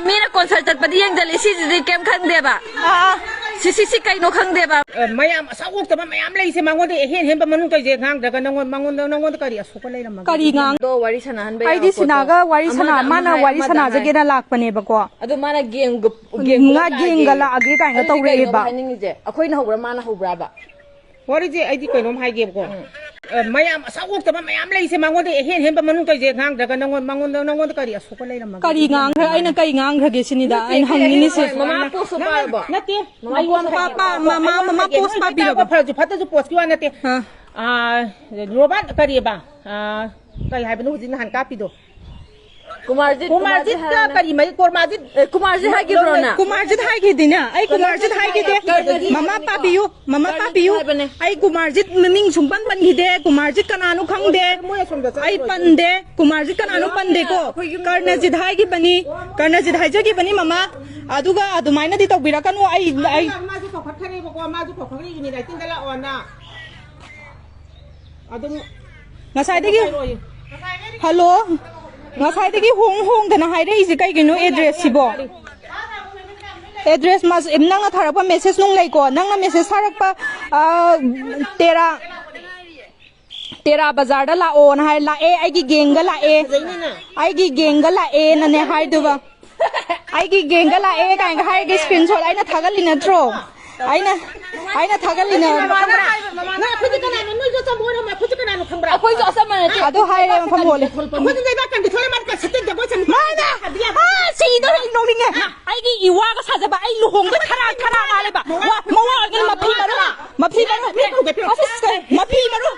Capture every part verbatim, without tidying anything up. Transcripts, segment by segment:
ꯃꯤꯅ concert ꯆꯠꯄꯗꯤ ꯌꯦꯡꯖꯜꯂꯤ, ꯁꯤꯁꯤꯗꯤ ꯀꯩꯝ ꯈꯪꯗꯦꯕ꯫ ꯑꯥ, ꯑꯥ꯫ ꯁꯤ, ꯁꯤ, ꯁꯤ ꯀꯩꯅꯣ ꯈꯪꯗꯦꯕ꯫ ꯑ, ꯃꯌꯥꯝ ꯑꯁꯥꯎ ꯑꯣꯛꯇꯕ ꯃꯌꯥꯝ ꯂꯩꯁꯦ, ꯃꯉꯣꯟꯗ ꯑꯍꯦꯟ ꯍꯦꯟꯕ ꯃꯅꯨꯡ ꯇꯧꯔꯤꯁꯦ ꯉꯥꯡꯗ꯭ꯔꯒ ꯅꯉꯣꯟ-, ꯃꯉꯣꯟꯗ, ꯅꯉꯣꯟꯗ ꯀꯔꯤ ꯑꯁꯣꯛꯄ ꯂꯩꯔꯝꯃꯒꯦ? ꯀꯔꯤ ꯉꯥꯡ-, ꯑꯗꯣ ꯋꯥꯔꯤ ꯁꯥꯟꯅꯍꯟꯕ ꯑꯩꯗꯤ ꯌꯥꯕ ꯄꯣꯠꯇꯣ꯫ ꯁꯤꯅꯥꯒ ꯋꯥꯔꯤ ꯁꯥꯟꯅ-, ꯑꯃꯅ ꯑꯃ ꯃꯥꯅ ꯍꯥꯏ, ꯋꯥꯔꯤ ꯑꯃꯅ ꯑꯃ ꯁꯥꯟꯅꯖꯒꯦꯅ ꯍꯥꯏ꯫ ꯂꯥꯛꯄꯅꯦꯕꯀꯣ꯫ ꯑꯗꯨ ꯃꯥꯅ game ꯒ-, game ꯉꯥ ꯄꯨꯂꯞ game ꯒ ꯂꯥꯛꯑꯒꯦ꯫ ꯂꯥꯛꯑꯒꯦ ꯀꯥꯏꯅ ꯑꯗꯨꯗꯤ ꯀꯩꯅꯣꯕ ꯇꯧꯔꯛꯑꯦꯕ꯫ ꯍꯥꯏꯅꯤꯡꯉꯤꯁꯦ? ꯑꯩꯈꯣꯏꯅ ꯍꯧꯕ꯭ꯔꯥ, ꯃꯥꯅ ꯍꯧꯕ꯭ꯔꯥꯕ? ꯋꯥꯔꯤꯁꯦ ꯑꯩꯗꯤ ꯀꯩꯅꯣꯝ ꯍꯥꯏꯒꯦꯕꯀꯣ꯫ ꯎꯝ꯫ ꯑ, ꯃꯌꯥꯝ ꯑꯁꯥꯎ ꯑꯣꯛꯇꯕ ꯃꯌꯥꯝ ꯂꯩꯁꯦ, ꯃꯉꯣꯟꯗ ꯑꯍꯦꯟ ꯍꯦꯟꯕ ꯃꯅꯨꯡ ꯇꯧꯔꯤꯁꯦ ꯉꯥꯡꯗ꯭ꯔꯒ ꯅꯉꯣꯟ-, ꯃꯉꯣꯟꯗ, ꯅꯉꯣꯟꯗ ꯀꯔꯤ ꯑꯁꯣꯛꯄ ꯂꯩꯔꯝꯃꯒꯦ? ꯀꯔꯤ ꯉꯥꯡꯈ꯭ꯔ-, ꯑꯩꯅ ꯀꯔꯤ ꯉꯥꯡꯈ꯭ꯔꯒꯦ ꯁꯤꯅꯤꯗ ꯅꯠꯇꯦ, ꯑꯩꯅ ꯍꯪꯅꯤꯡꯉꯤꯁꯦ꯫ ꯃꯃꯥ post ꯄꯥꯔꯕꯣ? ꯅꯠꯇꯦ, ꯃꯃꯥ ꯑꯩꯉꯣꯟꯗ post ꯄꯥ-, ꯄꯥ-, ꯃꯃꯥ, ꯃꯃꯥ post ꯄꯥꯕꯤꯔꯕꯣ? ꯐꯔꯁꯨ ꯐꯠꯇ꯭ꯔꯁꯨ post ꯀꯤ ꯋꯥ ꯅꯠꯇꯦ꯫ ꯑꯥ꯫ ꯑꯥ, ꯔꯣꯕꯥꯔꯠ ꯀꯔꯤꯕ? ꯑꯥ, ꯀꯔꯤ ꯍꯥꯏꯕꯅꯣ ꯍꯧꯖꯤꯛ ꯅꯍꯥꯟ ꯀꯥꯞꯄꯤꯗꯣ? ꯀꯨꯃꯥꯔꯖꯤꯠ, ꯀꯨꯃꯥꯔꯖꯤꯠ ꯀꯨꯃꯥꯔꯖꯤꯠꯀ ꯍꯥꯏꯕꯅꯦ꯫ ꯀꯔꯤ ꯃꯔꯤ? ꯀꯣꯔꯃꯥꯖꯤꯠ? ꯑꯦ, ꯀꯨꯃꯥꯔꯖꯤꯠ ꯍꯥꯏꯈꯤꯕ꯭ꯔꯣ ꯅꯪ? ꯀꯨꯃꯥꯔꯖꯤꯠ ꯍꯥꯏꯈꯤꯗꯤꯅꯦ꯫ ꯑꯩ ꯀꯨꯃꯥꯔꯖꯤꯠ ꯍꯥꯏꯈꯤꯗꯦ꯫ ꯃꯃꯥ ꯄꯥꯕꯤꯌꯨ, ꯃꯃꯥ ꯀꯔꯤ ꯄꯥꯕꯤꯌꯨ꯫ ꯍꯥꯏꯕꯅꯦ? ꯑꯩ ꯀꯨꯃꯥꯔꯖꯤꯠ ꯃꯃꯤꯡ ꯁꯨꯡꯄꯟ ꯄꯟꯈꯤꯗꯦ꯫ ꯀꯨꯃꯥꯔꯖꯤꯠ ꯀꯅꯥꯅꯣ ꯈꯪꯗꯦ꯫ ꯃꯣꯏ ꯑꯁꯣꯝꯗ ꯆꯠꯈ꯭ꯔꯣ꯫ ꯑꯩ ꯄꯟꯗꯦ꯫ ꯀꯨꯃꯥꯔꯖꯤꯠ ꯀꯅꯥꯅꯣ ꯄꯟꯗꯦꯀꯣ꯫ ꯑꯩꯈꯣꯏ ꯌꯨꯝ ꯀꯔꯅꯖꯤꯠ ꯍꯥꯏꯈꯤꯕꯅꯤ꯫ ꯀꯔꯅꯖꯤꯠ ꯍꯥꯏꯖꯈꯤꯕꯅꯤ ꯃꯃꯥ꯫ ꯑꯗꯨꯒ ꯑꯗꯨꯃꯥꯏꯅꯗꯤ ꯇꯧꯕꯤꯔꯛꯀꯅꯨ꯫ ꯑꯩ, ꯑꯩ ꯃꯥꯁꯨ ꯀꯧꯈꯠꯈ꯭ꯔꯦꯕꯀꯣ, ꯃꯥꯁꯨ ꯀꯧꯈꯠꯈ꯭ꯔꯦ, ꯌꯨꯅꯤꯠ ꯑꯩꯠꯇꯤꯟꯗ ꯂꯥꯛꯑꯣꯅ꯫ ꯑꯗꯨꯝ ꯉꯁꯥꯏꯗꯒꯤ ꯍꯜꯂꯣ? ꯉꯁꯥꯏꯗꯒꯤ ꯍꯣꯡ ꯍꯣꯡꯗꯅ ꯍꯥꯏꯔꯛꯏꯁꯦ ꯀꯩꯒꯤꯅꯣ address ꯁꯤꯕꯣ? Address ꯃꯥꯁ-, ꯅꯪꯅ ꯊꯥꯔꯛꯄ message ꯅꯨꯡ ꯂꯩꯀꯣ? ꯅꯪꯅ message ꯊꯥꯔꯛꯄ, ꯑ, ꯇꯦꯔꯥ, ꯇꯦꯔꯥ ꯕꯖꯥꯔꯗ ꯂꯥꯛꯑꯣꯅ ꯍꯥꯏ, ꯂꯥꯛꯑꯦ, ꯑꯩꯒꯤ gang ꯒ ꯂꯥꯛꯑꯦ, ꯑꯩꯒꯤ gang ꯒ ꯂꯥꯛꯑꯦꯅꯅꯦ ꯍꯥꯏꯗꯨꯕ꯫ ꯑꯩꯒꯤ gang ꯒ ꯂꯥꯛꯑꯦ ꯀꯥꯏꯅꯒ ꯍꯥꯏꯔꯒ screenshot ꯑꯩꯅ ꯊꯥꯒꯠꯂꯤ ꯅꯠꯇ꯭ꯔꯣ? ꯑꯩꯅ, ꯑꯩꯅ ꯊꯥꯒꯠꯂꯤ ꯅꯠꯇ꯭ꯔꯣ? ꯅꯪ ꯑꯩꯈꯣꯏꯁꯦ ꯀꯅꯥꯅꯣ? ꯅꯣꯏꯁꯨ ꯑꯆꯝꯕ ꯑꯣꯏꯔꯝꯃꯣꯏ, ꯑꯩꯈꯣꯏꯁꯦ ꯀꯅꯥꯅꯣ ꯈꯪꯕ꯭ꯔꯥ? ꯑꯩꯈꯣꯏꯁꯨ ꯑꯆꯝꯕ ꯅꯠꯇꯦ꯫ ꯑꯗꯨ ꯍꯥꯏꯔꯦ ꯃꯐꯝ ꯍꯣꯜꯂꯦ꯫ ꯑꯩꯈꯣꯏꯁꯦ ꯂꯩꯕꯥꯛ ꯀꯟꯕꯤ ꯊꯣꯛꯑꯦ, ꯃꯥꯅ ꯀꯟꯁꯤꯠꯇ ꯖꯒꯣꯏ ꯁꯥꯅꯤ꯫ ꯃꯥꯅ! ꯑꯥ, ꯁꯤꯗꯧꯔꯦ, ꯅꯣꯛꯅꯤꯡꯉꯦ꯫ ꯑꯩꯒꯤ ꯏꯋꯥꯒ ꯁꯥꯖꯕ, ꯑꯩ ꯂꯨꯍꯣꯡꯕꯩ ꯊꯔꯥ, ꯊꯔꯥ ꯃꯥꯜꯂꯦꯕ꯫ ꯋꯥ, ꯃꯋꯥ ꯑꯣꯏꯒꯅꯤ, ꯃꯐꯤ ꯃꯔꯣꯟ꯫ ꯃꯐꯤ ꯃꯔꯣꯟ, ꯑꯁ, ꯃꯐꯤ ꯃꯔꯣꯟ,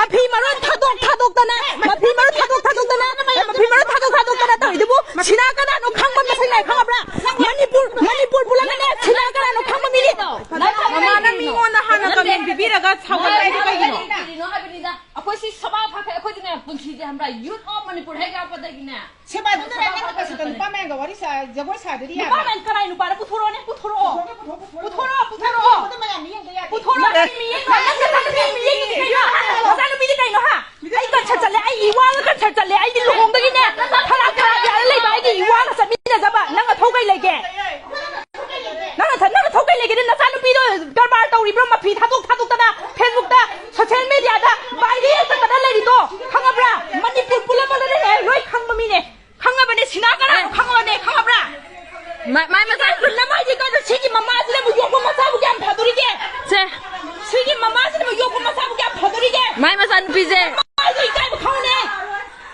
ꯃꯐꯤ ꯃꯔꯣꯟ ꯊꯥꯗꯣꯛ ꯊꯥꯗꯣꯛꯇꯅ, ꯃꯐꯤ ꯃꯔꯣꯟ ꯊꯥꯗꯣꯛ ꯊꯥꯗꯣꯛꯇꯅ, ꯃꯐꯤ ꯃꯔꯣꯟ ꯊꯥꯗꯣꯛ ꯊꯥꯗꯣꯛꯇꯅ ꯇꯧꯔꯤꯗꯨꯕꯨ ꯁꯤꯅꯥ ꯀꯅꯥꯅꯣ ꯈꯪꯕ ꯃꯁꯛ ꯅꯥꯏ ꯈꯪꯉꯕ꯭ꯔꯥ? ꯃꯅꯤꯄꯨꯔ, ꯃꯅꯤꯄꯨꯔ ꯄꯨꯂꯞꯅꯅꯦ ꯁꯤꯅꯥ ꯀꯅꯥꯅꯣ ꯈꯪꯕ ꯃꯤꯅꯤ? ꯃꯃꯥꯅ ꯃꯤꯉꯣꯟꯗ ꯍꯥꯟꯅ comment ꯄꯤꯕꯤꯔꯒ ꯁꯥꯎꯒꯠꯂꯛꯏꯗꯣ ꯀꯩꯒꯤꯅꯣ? ꯀꯔꯤꯅꯣ ꯍꯥꯏꯕꯅꯤꯗ, ꯑꯩꯈꯣꯏ ꯁꯤ ꯁꯕꯥ ꯐꯥꯈ꯭ꯔꯦ, ꯑꯩꯈꯣꯏꯗꯤꯅꯦ ꯄꯨꯟꯁꯤꯁꯦ ꯈꯪꯕ꯭ꯔꯥ? Youth of ꯃꯅꯤꯄꯨꯔ ꯍꯦꯛ ꯌꯥꯎꯔꯛꯄꯗꯒꯤꯅꯦ꯫ ꯁꯦꯕꯥꯗꯨꯗ ꯅꯪꯅ ꯀꯩꯁꯨ ꯅꯨꯄꯥ ꯃꯌꯥꯝꯒ ꯋꯥꯔꯤ ꯁꯥ-, ꯖꯒꯣꯏ ꯁꯥꯗ꯭ꯔꯗꯤ ꯅꯨꯄꯥ ꯌꯥꯕ꯭ꯔꯥ? ꯃꯌꯥꯝ ꯀꯅꯥꯏ ꯅꯨꯄꯥꯅꯣ? ꯄꯨꯊꯣꯔꯛꯑꯣꯅꯦ, ꯄꯨꯊꯣꯔꯛꯑꯣ꯫ ꯄꯨꯊꯣꯔꯛꯑꯣ, ꯄꯨꯊꯣꯔꯛꯑꯣ꯫ ꯄꯨꯊꯣꯔꯛꯑꯣ, ꯄꯨꯊꯣꯔꯛꯑꯣ꯫ ꯅꯪ ꯃꯌꯥꯝ ꯃꯤ ꯌꯦꯡꯗ ꯌꯥꯗꯦ꯫ ꯄꯨꯊꯣꯔꯛꯑꯣ, ꯅꯪ ꯃꯤ ꯌꯦꯡꯉꯤꯁꯦ ꯀꯩꯅꯣ? ꯅꯆꯥꯅꯨꯄꯤꯗꯤ ꯀꯩꯅꯣ, ꯍꯥ? ꯑꯩ concert ꯆꯠꯂꯦ, ꯑꯩ ꯏꯋꯥꯒ concert ꯆꯠꯂꯦ, ꯑꯩꯗꯤ ꯂꯨꯍꯣꯡꯕꯒꯤꯅꯦ ꯐꯔꯥꯛ ꯐꯔꯥꯛ ꯌꯥꯔ ꯂꯩꯕ ꯑꯩꯒꯤ ꯏꯋꯥꯒ ꯆꯠꯃꯤꯟꯅꯖꯕ꯫ ꯂꯩꯒꯦ? ꯅꯪꯅ ꯊ-, ꯅꯪꯅ ꯊꯧ ꯀꯩ ꯂꯩꯒꯦ? ꯅꯆꯥꯅꯨꯄꯤꯗꯣ ꯀꯔꯕꯥꯔ ꯇꯧꯔꯤꯕ꯭ꯔꯣ? ꯃꯐꯤ ꯊꯥꯗꯣꯛ ꯊꯥꯗꯣꯛꯇꯅ Facebook ꯇ, social media ꯗ viral ꯆꯠꯇꯅ ꯂꯩꯔꯤꯗꯣ ꯈꯪꯉꯕ꯭ꯔꯥ? ꯃꯅꯤꯄꯨꯔ ꯄꯨꯝꯕꯗꯅꯦ ꯂꯣꯏ ꯈꯪꯕ ꯃꯤꯅꯦ꯫ ꯈꯪꯉꯕꯅꯦ, ꯁꯤꯅꯥ ꯀꯅꯥꯅꯣ ꯈꯪꯉꯕꯅꯦ, ꯈꯪꯉꯕ꯭ꯔꯥ? ꯃꯥ-, ꯃꯥꯏ ꯃꯆꯥ ꯏꯀꯥꯏ ꯈꯨꯝꯅꯕ ꯍꯥꯏꯁꯦ ꯀꯩꯅꯣ? ꯁꯤꯒꯤ ꯃꯃꯥꯁꯤꯅꯕꯨ ꯌꯣꯛꯄ ꯃꯆꯥꯕꯨ ꯀꯌꯥꯝ ꯐꯗꯣꯔꯤꯒꯦ? ꯁꯦ꯫ ꯁꯤꯒꯤ ꯃꯃꯥꯁꯤꯅꯕꯨ ꯌꯣꯛꯄ ꯃꯆꯥꯕꯨ ꯀꯌꯥꯝ ꯐꯗꯣꯔꯤꯒꯦ? ꯃꯥꯏ ꯃꯆꯥꯅꯨꯄꯤꯁꯦ꯫ ꯃꯥꯁꯨ ꯏꯀꯥꯏꯕ ꯈꯪꯉꯨꯅꯦ꯫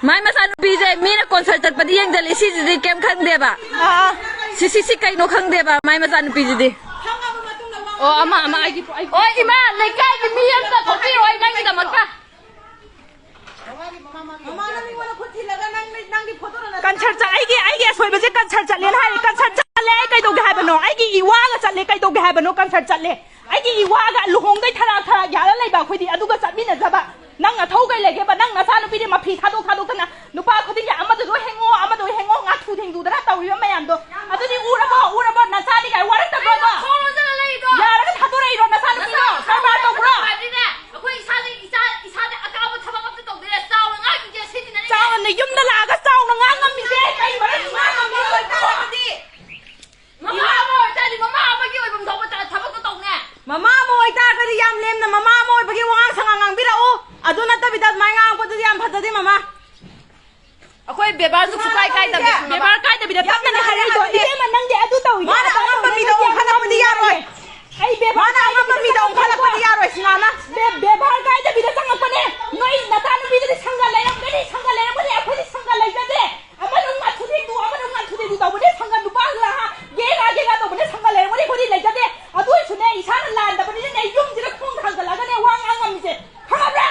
ꯃꯥꯏ ꯃꯆꯥꯅꯨꯄꯤꯁꯦ ꯃꯤꯅ concert ꯆꯠꯄꯗꯤ ꯌꯦꯡꯖꯜꯂꯤ, ꯁꯤꯁꯤꯗꯤ ꯀꯩꯝ ꯈꯪꯗꯦꯕ꯫ ꯑꯥ꯫ ꯁꯤ, ꯁꯤ, ꯁꯤ ꯀꯩꯅꯣ ꯈꯪꯗꯦꯕ, ꯃꯥꯏ ꯃꯆꯥꯅꯨꯄꯤꯁꯤꯗꯤ꯫ ꯑꯣ, ꯑꯃ, ꯑꯃ, ꯑꯩꯒꯤ, ꯑꯩꯒꯤ꯫ ꯑꯣ, ꯏꯃꯥ, ꯂꯩꯀꯥꯏꯒꯤ ꯃꯤ ꯑꯝꯇ ꯊꯣꯛꯄꯤꯔꯛꯑꯣ, ꯑꯩ ꯅꯪꯒꯤꯗꯃꯛꯇ꯫ ꯃꯃꯥꯅ ꯃꯤꯉꯣꯟꯗ ꯈꯨꯠ ꯊꯤꯜꯂꯒ ꯅꯪ, ꯅꯪꯒꯤ ꯐꯣꯇꯣꯗ ꯅꯪ concert ꯆꯠ-, ꯑꯩꯒꯤ, ꯑꯩꯒꯤ ꯑꯁꯣꯏꯕꯁꯦ concert ꯆꯠꯂꯦꯅ ꯍꯥꯏꯔꯦ꯫ Concert ꯆꯠꯂꯦ, ꯑꯩ ꯀꯩꯗꯧꯒꯦ ꯍꯥꯏꯕꯅꯣ? ꯑꯩꯒꯤ ꯏꯋꯥꯒ ꯆꯠꯂꯦ, ꯀꯩꯗꯧꯒꯦ ꯍꯥꯏꯕꯅꯣ? Concert ꯆꯠꯂꯦ꯫ ꯑꯩꯒꯤ ꯏꯋꯥꯒ ꯂꯨꯍꯣꯡꯗꯣꯏ ꯊꯔꯥꯛ ꯊꯔꯥꯛ ꯌꯥꯜꯂ ꯂꯩꯕ ꯑꯩꯈꯣꯏꯗꯤ ꯑꯗꯨꯒ ꯆꯠꯃꯤꯟꯅꯖꯕ꯫ ꯅꯪ ꯅꯊꯧ ꯀꯩ ꯂꯩꯒꯦꯕ? ꯅꯪ ꯅꯆꯥꯅꯨꯄꯤꯗꯤ ꯃꯐꯤ ꯊꯥꯗꯣꯛ ꯊꯥꯗꯣꯛꯇꯅ ꯅꯨꯄꯥ ꯈꯨꯗꯤꯡꯒꯤ ꯑꯃꯗꯨꯁꯨ ꯍꯦꯡꯉꯣ, ꯑꯃꯗꯨ ꯍꯦꯡꯉꯣ, ꯉꯥꯊꯨ ꯊꯦꯡꯗꯨꯗꯅ ꯇꯧꯔꯤꯕ ꯃꯌꯥꯝꯗꯣ꯫ ꯑꯗꯨꯗꯤ ꯎꯔꯕꯣ? ꯎꯔꯕꯣ? ꯅꯆꯥꯗꯤ ꯀꯥꯏ ꯋꯥꯔꯛꯇꯕ꯭ꯔꯣ ꯑꯗꯣ? ꯊꯣꯡ ꯂꯣꯟꯁꯤꯜꯂ ꯂꯩꯗꯣ? ꯌꯥꯔꯒ ꯊꯥꯗꯣꯔꯛꯏꯔꯣ? ꯅꯆꯥꯅꯨꯄꯤꯗꯣ ꯅꯆꯥ ꯀꯔꯕꯥꯔ ꯇꯧꯕ꯭ꯔꯣ? ꯍꯥꯏꯕꯗꯤꯅꯦ, ꯑꯩꯈꯣꯏ ꯏꯁꯥꯗ, ꯏꯆꯥ, ꯏꯁꯥꯗ ꯑꯀꯥꯕ ꯊꯕꯛ ꯑꯝꯇ ꯇꯧꯗꯦ꯫ ꯆꯥꯎꯅ ꯉꯥꯡꯉꯤꯁꯦ ꯁꯤꯗꯤꯅꯦ꯫ ꯆꯥꯎꯅ ꯌꯨꯝꯗ ꯂꯥꯛꯑꯒ ꯆꯥꯎꯅ ꯉꯥꯡꯉꯝꯃꯤꯁꯦ ꯀꯩ ꯃꯔꯝꯒꯤ ꯉꯥꯡꯉꯝꯃꯤꯅꯣ? ꯃꯃꯥ ꯑꯃ ꯑꯣꯏꯇꯥꯔꯗꯤ ꯃꯃꯥ ꯑꯃꯒꯤ ꯑꯣꯏꯐꯝ ꯊꯣꯛꯄ ꯊ-, ꯊꯕꯛꯇꯣ ꯇꯧꯅꯦ꯫ ꯃꯃꯥ ꯑꯃ ꯑꯣꯏꯇꯥꯔꯒꯗꯤ ꯌꯥꯝ ꯂꯦꯝꯅ ꯃꯃꯥ ꯑꯃ ꯑꯣꯏꯕꯒꯤ ꯋꯥꯉꯥꯡ ꯁꯉꯥꯡ ꯉꯥꯡꯕꯤꯔꯛꯎ꯫ ꯑꯗꯨ ꯅꯠꯇꯕꯤꯗ ꯑꯗꯨꯃꯥꯏꯅ ꯉꯥꯡꯉꯛꯄꯗꯨꯗꯤ ꯌꯥꯝ ꯐꯖꯗꯦ, ꯃꯃꯥ꯫ ꯑꯩꯈꯣꯏ ꯕꯦꯕꯥꯔꯁꯨ ꯁꯨꯡꯀꯥꯏ ꯀꯥꯏꯗꯕꯤ꯫ ꯕꯦꯕꯥꯔ ꯀꯥꯏꯗꯕꯤꯗ ꯌꯥꯝꯅ ꯇꯞꯅꯅꯦ ꯍꯥꯏꯔꯛꯏꯗꯣ꯫ ꯌꯥꯝꯅ ꯏꯕꯦꯝꯃ, ꯅꯪꯗꯤ ꯑꯗꯨ ꯇꯧꯏ, ꯃꯥꯅ ꯑꯗꯥ ꯑꯉꯝꯕ ꯇꯧꯏ, ꯃꯤꯗꯣ ꯅꯪꯗꯤ ꯌꯥꯝꯅ ꯑꯣꯟꯈꯠꯂꯛꯄꯗꯤ ꯌꯥꯔꯣꯏ꯫ ꯑꯩ ꯕꯦꯕꯥꯔ ꯃꯥꯅ ꯑꯉꯝꯕ ꯀꯥꯏꯗꯕꯤꯗ ꯃꯤꯗꯣ ꯆꯪꯉꯛꯄꯅꯦꯀꯣ꯫ ꯑꯣꯟꯈꯠꯂꯛꯄꯗꯤ ꯌꯥꯔꯣꯏ, ꯁꯤꯃꯥꯅ꯫ ꯕꯦ-, ꯕꯦꯕꯥꯔ ꯀꯥꯏꯗꯕꯤꯗ ꯆꯪꯉꯛꯄꯅꯦ꯫ ꯅꯣꯏ ꯅꯆꯥꯅꯨꯄꯤꯗꯨꯗꯤ ꯁꯪꯒ ꯂꯩꯔꯝꯒꯅꯤ, ꯁꯪꯒ ꯂꯩꯔꯝꯒꯅꯤ, ꯑꯩꯈꯣꯏꯗꯤ ꯁꯪꯒ ꯂꯩꯖꯗꯦ꯫ ꯑꯃꯅ ꯑꯃꯨꯛ ꯉꯥꯊꯨ ꯊꯦꯡꯗꯨ, ꯑꯃꯅ ꯑꯃꯨꯛ ꯉꯥꯊꯨ ꯊꯦꯡꯗꯨ ꯇꯧꯕꯅꯦ꯫ ꯁꯪꯒ ꯅꯨꯄꯥ ꯂꯥ-, ꯒꯦ ꯒꯥ ꯒꯦ ꯒꯥ ꯇꯧꯕꯅꯦ꯫ ꯁꯪꯒ ꯂꯩꯔꯝꯒꯅꯤ, ꯑꯩꯈꯣꯏꯗꯤ ꯂꯩꯖꯗꯦ꯫ ꯑꯗꯨ ꯑꯣꯏꯁꯨꯅꯦ, ꯏꯁꯥꯅ ꯂꯥꯟꯗꯕꯅꯤꯅꯅꯦ, ꯌꯨꯝꯁꯤꯗ ꯈꯣꯡ ꯊꯥꯡꯖꯜꯂꯒꯅꯦ ꯋꯥ ꯉꯥꯡ ꯉꯝꯃꯤꯁꯦ꯫ ꯈꯪꯉꯕ꯭ꯔꯥ?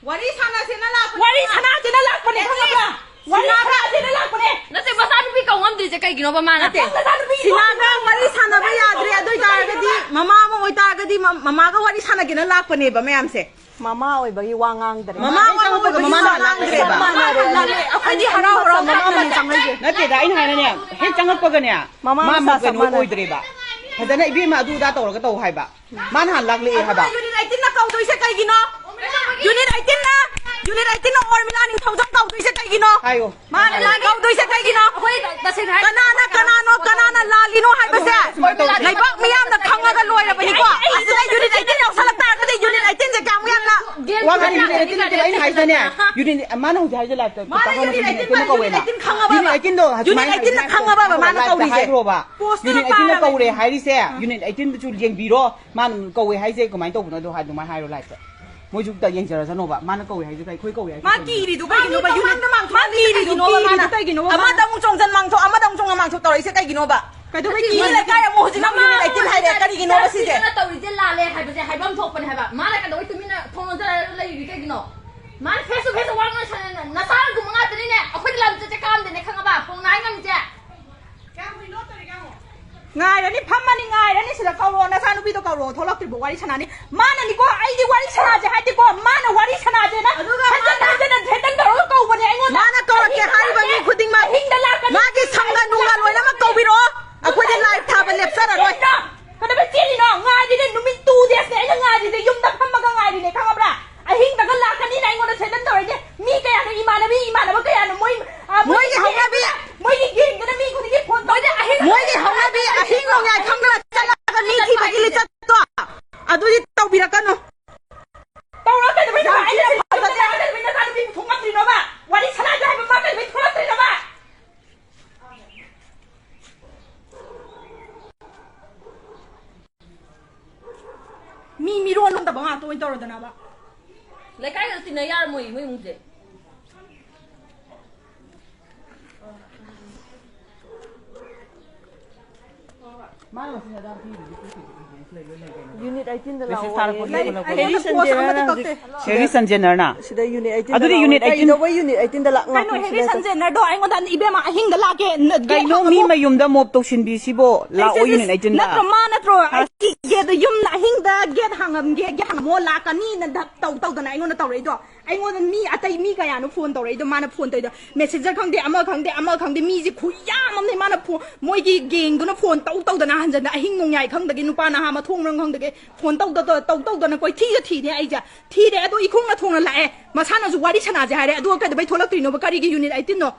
ꯋꯥꯔꯤ ꯁꯥꯟꯅꯁꯦꯅ ꯂꯥꯛꯄꯅꯦ꯫ ꯋꯥꯔꯤ ꯁꯥꯟꯅꯁꯦꯅ ꯂꯥꯛꯄꯅꯦ, ꯈꯪꯉꯕ꯭ꯔꯥ? ꯋꯥꯔꯤ ꯁꯥꯟꯅꯁꯦꯅ ꯂꯥꯛꯄꯅꯦ꯫ ꯅꯠꯇꯦ, ꯃꯆꯥꯅꯨꯄꯤ ꯀꯧ ꯉꯝꯗ꯭ꯔꯤꯁꯦ ꯀꯩꯒꯤꯅꯣꯕ ꯃꯥꯅ? ꯅꯠꯇꯦ꯫ ꯅꯪ ꯅꯆꯥꯅꯨꯄꯤ ꯁꯤꯅꯥꯒ ꯋꯥꯔꯤ ꯁꯥꯟꯅꯕ ꯌꯥꯗ꯭ꯔꯦ꯫ ꯑꯗꯨ ꯑꯣꯏꯇꯥꯔꯒꯗꯤ ꯃꯃꯥ ꯑꯃ ꯑꯣꯏꯇꯥꯔꯒꯗꯤ ꯃ-, ꯃꯃꯥꯒ ꯋꯥꯔꯤ ꯁꯥꯟꯅꯒꯦꯅ ꯂꯥꯛꯄꯅꯦꯕ ꯃꯌꯥꯝꯁꯦ꯫ ꯃꯃꯥ ꯑꯣꯏꯕꯒꯤ ꯋꯥ ꯉꯥꯡꯗ꯭ꯔꯦ꯫ ꯃꯃꯥ ꯑꯣꯏꯕꯒꯤ ꯃꯃꯥ ꯋꯥ ꯉꯥꯡꯗ꯭ꯔꯦꯕ꯫ ꯃꯥꯟꯅꯔꯦ꯫ ꯑꯩꯈꯣꯏꯗꯤ ꯍꯔꯥꯎ ꯍꯔꯥꯎ ꯃꯃꯥ ꯃꯥꯟꯅꯔꯦ꯫ ꯆꯪꯉꯛꯏꯁꯦ꯫ ꯅꯠꯇꯦꯗ, ꯑꯩꯅ ꯍꯥꯏꯅꯅꯦ, ꯍꯦꯛ ꯆꯪꯉꯛꯄꯒꯅꯦ, ꯃꯃꯥ ꯃꯥ ꯃꯆꯥ ꯃ-, ꯆꯞ ꯀꯩꯅꯣ ꯃꯥꯟꯅꯔꯦ꯫ ꯑꯣꯏꯗ꯭ꯔꯦꯕ꯫ ꯐꯖꯅ ꯏꯕꯦꯝꯃ ꯑꯗꯨ ꯑꯗꯥ ꯇꯧꯔꯒ ꯇꯧ ꯍꯥꯏꯕ꯫ ꯃꯥꯅ ꯍꯥꯟꯅ ꯂꯥꯛꯂꯛꯑꯦ ꯍꯥꯏꯕ꯫ Unit eighteen ꯅ ꯀꯧꯗꯣꯏꯁꯦ ꯀꯩꯒꯤꯅꯣ? Unit eighteen ꯅ Unit eighteen ꯅ ꯑꯣꯔꯃꯤꯂꯥ ꯅꯤꯡꯊꯧꯖꯝ ꯀꯧꯗꯣꯏꯁꯦ ꯀꯩꯒꯤꯅꯣ? ꯍꯥꯏꯌꯣ꯫ ꯃꯥꯅ ꯂꯥꯟ ꯀꯧꯗꯣꯏꯁꯦ ꯀꯩꯒꯤꯅꯣ? ꯑꯩꯈꯣꯏ ꯇꯁꯦꯡꯅ ꯍꯥꯏ- ꯀꯅꯥꯅ, ꯀꯅꯥꯅꯣ, ꯀꯅꯥꯅ ꯂꯥꯜꯂꯤꯅꯣ ꯍꯥꯏꯕꯁꯦ ꯂꯩꯕꯥꯛ ꯃꯤꯌꯥꯝꯅ ꯈꯪꯉꯒ ꯂꯣꯏꯔꯕꯅꯤꯀꯣ꯫ ꯑꯁꯤꯗ unit eighteen ꯌꯥꯎꯁꯜꯂꯛ ꯇꯥꯔꯒꯗꯤ unit eighteen ꯁꯦ ꯀꯌꯥꯃꯨꯛ ꯌꯥꯝꯅ ꯋꯥ ꯉꯥꯡꯉꯤ unit eighteen ꯅꯠꯇꯦ, ꯑꯩꯅ ꯍꯥꯏꯁꯤꯅꯅꯦ, unit, ꯃꯥꯅ ꯍꯧꯖꯤꯛ ꯍꯥꯏꯔꯤꯁꯦ ꯂꯥꯏꯐꯇ ꯃꯥꯅ ꯇꯥꯍꯧꯅ unit eighteen unit eighteen ꯀꯧꯋꯦꯅ꯫ Unit eighteen ꯈꯪꯉꯕ? Unit eighteen ꯗꯣ unit ꯁꯨꯃꯥꯏꯅ eighteen ꯁꯦ ꯈꯪꯉꯕꯕ ꯃꯥꯅ ꯂꯥꯏꯐꯇ ꯀꯧꯔꯤꯁꯦ? ꯍꯥꯏꯈ꯭ꯔꯣꯕ꯫ Poster unit eighteen ꯅ ꯄꯥꯔꯕꯅꯤ꯫ ꯀꯧꯔꯦ ꯍꯥꯏꯔꯤꯁꯦ, unit eighteen ꯗꯨꯁꯨ ꯌꯦꯡꯕꯤꯔꯣ꯫ ꯃꯥꯅ ꯀꯧꯋꯦ ꯍꯥꯏꯁꯦ ꯀꯃꯥꯏꯅ ꯇꯧꯕꯅꯣ ꯑꯗꯣ ꯑꯗꯨꯃꯥꯏꯅ ꯍꯥꯏꯔꯣ ꯂꯥꯏꯐꯇ꯫ ꯃꯣꯏꯁꯨ ꯑꯝꯇ ꯌꯦꯡꯖꯔꯁꯅꯣꯕ꯫ ꯃꯥꯅ ꯀꯧꯋꯦ ꯍꯥꯏꯁꯦ ꯀꯩ, ꯑꯩꯈꯣꯏ ꯀꯧꯋꯦ ꯍꯥꯏꯁꯦ ꯃꯥ ꯀꯩꯒꯤꯅꯣ? ꯀꯤꯔꯤꯗꯣ ꯀꯩꯒꯤꯅꯣꯕ? ꯃꯥ ꯀꯤꯔꯤꯗꯣ ꯀꯤꯔꯤꯗꯣ ꯀꯩꯒꯤꯅꯣꯕ ꯃꯥꯅ? ꯀꯩꯒꯤꯅꯣꯕ ꯃꯥꯅ? ꯑꯃꯗ ꯑꯃꯨꯛ ꯆꯣꯡꯖꯟ ꯃꯥꯡꯊꯣꯛ, ꯑꯃꯗ ꯑꯃꯨꯛ ꯆꯣꯡꯖꯟ ꯃꯥꯡꯊꯣꯛ ꯇꯧꯔꯛꯏꯁꯦ ꯀꯩꯒꯤꯅꯣꯕ? ꯀꯩꯗꯧꯕꯩ ꯃꯤ ꯀꯤꯔꯤꯅꯣ? ꯂꯩꯀꯥꯏ ꯑꯃꯨꯛ ꯍꯧꯖꯤꯛ ꯃꯃꯥ ꯅꯨꯃꯤꯠ eighteen ꯍꯥꯏꯔꯦ, ꯀꯔꯤꯒꯤꯅꯣꯕ ꯁꯤꯁꯦ? ꯅꯨꯄꯤꯁꯤꯅ ꯇꯧꯔꯤꯁꯦ ꯂꯥꯜꯂꯦ ꯍꯥꯏꯕꯁꯦ ꯍꯥꯏꯐꯝ ꯊꯣꯛꯄꯅꯦ ꯍꯥꯏꯕ꯫ ꯃꯥꯅ ꯀꯩꯗꯧꯕꯩ ꯇꯨꯃꯤꯟꯅ ꯊꯣꯡ ꯂꯣꯟꯖꯜꯂꯒ ꯂꯩꯔꯤꯒꯦ ꯀꯩꯒꯤꯅꯣ? ꯃꯥꯅ face to face ꯋꯥ ꯉꯥꯡꯁꯟꯅ-, ꯅꯆꯥꯒꯨꯝꯕ ꯉꯥꯛꯇꯅꯤꯅꯦ꯫ ꯑꯩꯈꯣꯏꯗꯤ ꯂꯝ ꯆꯠꯁꯦ ꯀꯥꯝꯗꯦꯅꯦ, ꯈꯪꯉꯕ? ꯐꯣꯡꯅ ꯍꯥꯏ ꯉꯝꯃꯤꯁꯦ꯫ ꯉꯥꯏꯔꯅꯤ, ꯐꯝꯃꯅꯤ, ꯉꯥꯏꯔꯅꯤ꯫ ꯁꯤꯗ ꯀꯧꯔꯣ, ꯅꯆꯥꯅꯨꯄꯤꯗꯣ ꯀꯧꯔꯣ, ꯊꯣꯛꯂꯛꯇ꯭ꯔꯤꯕ ꯋꯥꯔꯤ ꯁꯥꯟꯅꯅꯤ꯫ ꯃꯥꯅꯅꯤꯀꯣ, ꯑꯩꯗꯤ ꯋꯥꯔꯤ ꯁꯥꯟꯅꯁꯦ ꯍꯥꯏꯗꯤꯀꯣ, ꯃꯥꯅ ꯋꯥꯔꯤ ꯁꯥꯟꯅꯁꯦꯅ ꯑꯗꯨꯒ ꯍꯟꯖꯟ ꯍꯟꯖꯟꯅ threaten ꯇꯧꯔꯒ ꯀꯧꯕꯅꯦ ꯑꯩꯉꯣꯟꯗ꯫ ꯃꯥꯅ ꯀꯧꯔꯛꯀꯦ ꯑꯍꯤꯡꯗ ꯍꯥꯏꯔꯤꯕ ꯃꯤ ꯂꯥꯛꯀꯅꯤ, ꯈꯨꯗꯤꯡꯃꯛ ꯑꯍꯤꯡꯗ ꯂꯥꯛꯀꯅꯤ, ꯃꯥꯒꯤ ꯁꯪꯒ ꯅꯨꯡꯒ ꯂꯣꯏꯅꯃꯛ ꯀꯧꯕꯤꯔꯛꯑꯣ, ꯑꯩꯈꯣꯏꯗꯤ live ꯊꯥꯕ ꯂꯦꯞꯆꯔꯔꯣꯏ꯫ ꯀꯩꯗꯧꯕꯩ ꯆꯦꯜꯂꯤꯅꯣ? ꯉꯥꯏꯔꯤꯅꯦ, ꯅꯨꯃꯤꯠ two days ꯅꯦ ꯑꯩꯅ ꯉꯥꯏꯔꯤꯁꯦ, ꯌꯨꯝꯗ ꯐꯝꯃꯒ ꯉꯥꯏꯔꯤꯅꯦ, ꯈꯪꯉꯕ꯭ꯔꯥ? ꯑꯍꯤꯡꯗꯒ ꯂꯥꯛꯀꯅꯤꯅ ꯑꯩꯉꯣꯟꯗ threaten ꯇꯧꯔꯛꯏꯁꯦ꯫ ꯃꯤ ꯀꯌꯥꯅꯣ, ꯏꯃꯥꯟꯅꯕꯤ, ꯏꯃꯥꯟꯅꯕ ꯀꯌꯥꯅꯣ ꯃꯣꯏ, ꯑ, ꯃꯣꯏꯒꯤ ꯃꯣꯏꯒꯤ ꯍꯧꯅꯕꯤ꯫ Gang ꯗꯨꯅ, ꯃꯣꯏꯒꯤ gang ꯗꯨꯅ ꯃꯤ ꯈꯨꯗꯤꯡꯒꯤ phone ꯇꯧꯔꯦ꯫ ꯃꯣꯏꯒꯤ ꯍꯧꯅꯕꯤ ꯑꯍꯤꯡ ꯅꯣꯡꯌꯥꯏ ꯈꯪꯗꯅ ꯆꯠꯂꯒ ꯃꯤ ꯊꯤꯕꯒꯤ ꯂꯤꯆꯠꯇꯣ ꯑꯗꯨꯗꯤ ꯇꯧꯕꯤꯔꯛꯀꯅꯨ꯫ ꯇꯧꯔꯛꯀꯗꯕꯩ ꯌꯥꯝ ꯊꯕꯛ ꯑꯩꯅ ꯊꯤꯅ ꯐꯖꯗꯦ꯫ ꯇꯧꯔꯛꯀꯗꯕꯩ ꯅꯆꯥꯅꯨꯄꯤꯕꯨ ꯊꯣꯛꯉꯛꯇ꯭ꯔꯤꯅꯣꯕ? ꯋꯥꯔꯤ ꯁꯥꯟꯅꯁꯦ ꯍꯥꯏꯕ ꯃꯥ ꯀꯩꯗꯧꯕꯩ ꯊꯣꯛꯂꯛꯇ꯭ꯔꯤꯅꯣꯕ? ꯃꯤ ꯃꯤꯔꯣꯟ ꯂꯣꯟꯗꯕ ꯉꯥꯛꯇ ꯑꯣꯏꯅ ꯇꯧꯔꯗꯅꯕ꯫ ꯂꯩꯀꯥꯏꯒ ꯇꯤꯟꯅ ꯌꯥꯔꯝꯃꯣꯏ ꯃꯣꯏ ꯏꯃꯨꯡꯁꯦ꯫ ꯃꯥꯅ ꯉꯁꯤ ꯍꯤꯗꯥꯛ ꯄꯤꯔꯤꯗꯨꯗꯤ ꯄꯤꯔꯤꯗꯨꯗꯤ ꯂꯣꯏ ꯂꯩ ꯀꯩꯅꯣ꯫ Unit eighteen ꯗ message ꯂꯥꯛꯑꯣ ꯊꯥꯔꯛꯄ ꯍꯥꯏꯌꯦ꯫ ꯅꯠꯇ꯭ꯔꯣ? ꯍꯦꯔꯤ ꯁꯟꯖꯦꯅꯔꯅ ꯍꯧꯖꯤꯛ ꯁꯦꯔꯤ ꯁꯟꯖꯦꯅꯔꯅ꯫ ꯁꯤꯗ unit eighteen ꯗ ꯑꯗꯨꯗꯤ ꯂꯥꯛꯑꯣ꯫ Unit eighteen꯫ ꯀꯩꯗꯧꯕꯩ unit eighteen ꯗ ꯂꯥꯛ-, ꯀꯩꯅꯣ ꯉꯥꯛꯇꯪ ꯍꯦꯔꯤ ꯁꯤꯗ ꯁꯟꯖꯦꯅꯔꯗꯣ ꯑꯩꯉꯣꯟꯗ ꯏꯕꯦꯝꯃ ꯑꯍꯤꯡꯗ ꯂꯥꯛꯀꯦ, ꯅ-, gate ꯀꯩꯅꯣ ꯃꯤ ꯍꯥꯡꯉꯝꯃꯣ꯫ ꯃꯌꯨꯝꯗ mob ꯇꯧꯁꯤꯟꯕꯤ ꯁꯤꯕꯣ? ꯂꯥꯛꯑꯣ ꯑꯩꯁꯦ unit eighteen ꯗ꯫ ꯅꯠꯇ꯭ꯔꯣ ꯃꯥ ꯅꯠꯇ꯭ꯔꯣ? ꯍꯥ? ꯑꯩꯒꯤ gate ꯗꯣ ꯌꯨꯝꯗ ꯑꯍꯤꯡꯗ gate ꯍꯥꯡꯉꯝꯒꯦ, gate ꯍꯥꯡꯉꯝꯃꯣ ꯂꯥꯛꯀꯅꯤꯅ ꯙꯞ ꯇꯧ ꯇꯧꯗꯅ ꯑꯩꯉꯣꯟꯗ ꯇꯧꯔꯛꯏꯗꯣ꯫ ꯑꯩꯉꯣꯟꯗ ꯃꯤ ꯑꯇꯩ ꯃꯤ ꯀꯌꯥꯅꯣ ꯐꯣꯟ ꯇꯧꯔꯛꯏꯗꯣ, ꯃꯥꯅ ꯐꯣꯟ ꯇꯧꯔꯤꯗꯣ, ꯃꯦꯁꯦꯟꯖꯔ ꯈꯪꯗꯦ, ꯑꯃ ꯈꯪꯗꯦ, ꯑꯃ ꯈꯪꯗꯦ, ꯃꯤꯁꯦ ꯈꯨꯌꯥꯝ ꯑꯃꯅꯦ꯫ ꯃꯥꯅ ꯐꯣꯟ, ꯃꯣꯏꯒꯤ ꯒꯦꯡꯗꯨꯅ ꯐꯣꯟ ꯇꯧ ꯇꯧꯗꯅ ꯍꯟꯖꯟꯅ, ꯑꯍꯤꯡ ꯅꯣꯡꯌꯥꯏ ꯈꯪꯗꯒꯤ ꯅꯨꯄꯥ ꯅꯍꯥ ꯃꯊꯣꯡ ꯃꯔꯝ ꯈꯪꯗꯒꯤ ꯐꯣꯟ ꯇꯧ ꯇꯧ ꯇꯧ ꯇꯧꯗꯅ ꯀꯣꯏꯊꯤꯒ ꯊꯤꯅꯦ ꯑꯩꯁꯦ꯫ ꯊꯤꯔꯦ ꯑꯗꯣ ꯏꯈꯣꯡꯅ ꯊꯣꯡꯅ ꯂꯥꯛꯑꯦ, ꯃꯁꯥꯅꯁꯨ ꯋꯥꯔꯤ ꯁꯥꯟꯅꯁꯦ ꯍꯥꯏꯔꯦ꯫ ꯑꯗꯨꯒ ꯀꯩꯗꯧꯕꯩ ꯊꯣꯛꯂꯛꯇ꯭ꯔꯤꯅꯣꯕ? ꯀꯔꯤꯒꯤ ꯌꯨꯅꯤꯠ ꯑꯩꯠꯇꯤꯟꯅꯣ?